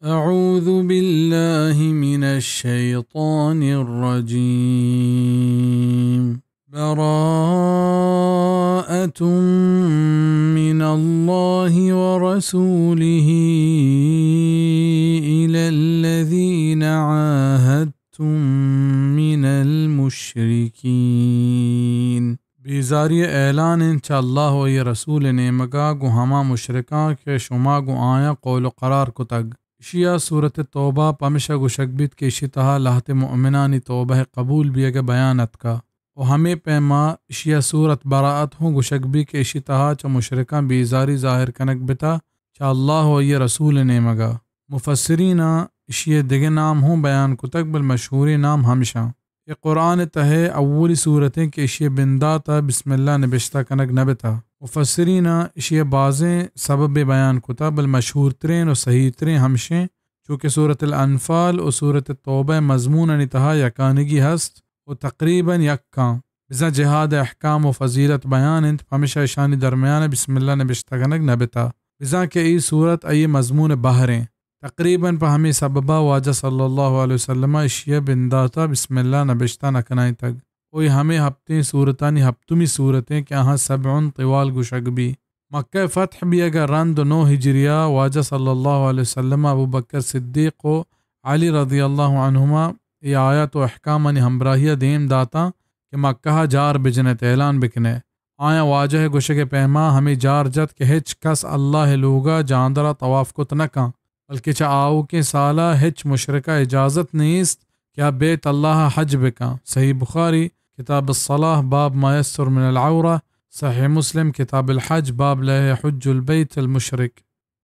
أعوذ بالله من الشيطان الرجيم. براءة من الله ورسوله إلى الذين عاهدتم من المشركين. بیزاری ءِ اعلان اِنت چہ اللہ ءُ آئی ءِ رسول ءِ نیمگ ءَ گوں ہما مشرکاں کہ شما گوں آیاں قول ءُ قرار کتگ۔ اشی ءَ سورت توبہ پمشا گوشگ بیت کہ اشی تہا لہتے مؤمنانی توبہ ءِ قبول بیگ ءِ بیان اتکا ءُ ہمے پیما اشی ءَ سورت براءت ہوں گوشگ بیت کہ اشی تہا چہ مشرکاں بیزاری ظاہر کنگ بتا چہ اللہ ءُ آئی ءِ رسول ءِ نیمگ ءَ۔ مفسریناں اشی ءِ دگہ نام ہوں بیان کتگ، بل مشہوریں نام ہمشاں۔ اے قرآن ءِ تہ ءَ اولی سورت اِنت کہ اشی ءِ بندات ءَ بسم اللہ نبشتہ کنگ نہ بتا۔ مفسریناں اشی ءِ بازیں سببے بیان کتا، بل مشہورترین ءُ صحیح ترین ہمشیں، چو کہ سورت الانفال ءُ سورت توبہ ءِ مضمونانی تہا یکانگی ہست ءُ تقریباً یکاں۔ بزاں جہاد ءِ احکام ءُ فضیلت بیان اِنت، پمشا اشانی درمیان ءَ بسم اللہ نبشتہ کنگ نہ بتا۔ بزاں کہ اے سورت آئی ءِ مضمون ءِ بہر اِنت۔ تقریباً پہ ہمے سبب ءَ واجہ صلی اللہ علیہ وسلم ءَ اشی ءِ بندات ءَ بسم اللہ نبشتہ نہ کنائینتگ۔ ءُ اے ہمے ہپتیں سورتانی ہپتمی سورت اِنت کہ آہاں سبع طوال گوشگ بی۔ مکہ ءِ فتح بیگ ءَ رند ءُ نو ہجری ءَ واجہ صلی اللہ علیہ وسلم ءَ ابوبکر صدیق ءُ علی رضی اللہ عنہما اے آیات ءُ احکامانی ہمراہی ءَ دیم داتاں کہ مکہ ءَ جار بجنئے، اعلان بکنئے۔ آیاں واجہ ءِ گوشگ ءِ پیما ہمے جار جت کہ ہچ کس اللہ ءِ لوگ ءَ جاندر ءَ طواف کت نہ کن، بلکہ چہ آؤکیں سال ءَ ہچ مشرک ءَ اجازت نیست کہ آ بیت اللہ ءَ حج بکن۔ صحیح بخاری، کتاب الصلاة، باب ما يستر من العورة، صحیح مسلم، کتاب الحج، باب لا يحج البيت المشرك۔